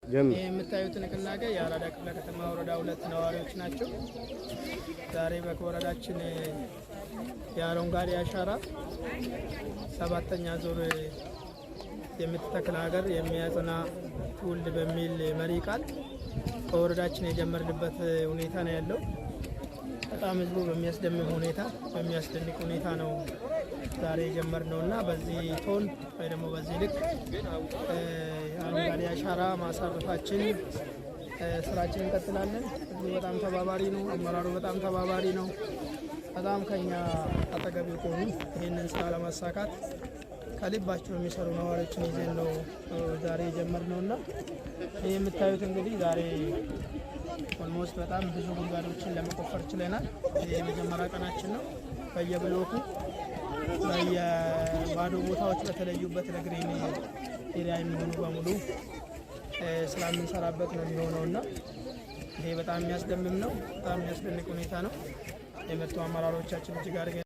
ይህ የምታዩት ንቅናቄ የአራዳ ክፍለ ከተማ ወረዳ 2 ነዋሪዎች ናቸው። ዛሬ በወረዳችን የአረንጓዴ አሻራ 7ኛ ዙር የምትተክል ሀገር የሚያጸና ትውልድ በሚል መሪ ቃል በወረዳችን የጀመርንበት ሁኔታ ነው ያለው። በጣም ህዝቡ በሚያስደምም ሁኔታ፣ በሚያስደንቅ ሁኔታ ነው ዛሬ የጀመርነው እና በዚህ ቶን ወይ ደግሞ በዚህ ልክ አረንጓዴ አሻራ ማሳረፋችን ስራችን እንቀጥላለን። ህዝቡ በጣም ተባባሪ ነው። አመራሩ በጣም ተባባሪ ነው። በጣም ከኛ አጠገብ የቆሙ፣ ይህንን ስራ ለማሳካት ከልባቸው የሚሰሩ ነዋሪዎችን ይዘን ነው ዛሬ የጀመርነው። እና ይህ የምታዩት እንግዲህ ዛሬ almost በጣም ብዙ ጉድጓዶችን ለመቆፈር ችለናል። ይህ የመጀመሪያ ቀናችን ነው። በየብሎኩ በየባዶ ቦታዎች በተለዩበት ለ green area የሚሆኑ በሙሉ ስራ የምንሰራበት ነው የሚሆነው እና ይሄ በጣም የሚያስደምም ነው። በጣም የሚያስደንቅ ሁኔታ ነው። የመጡ አመራሮቻችን እጅግ አድርገን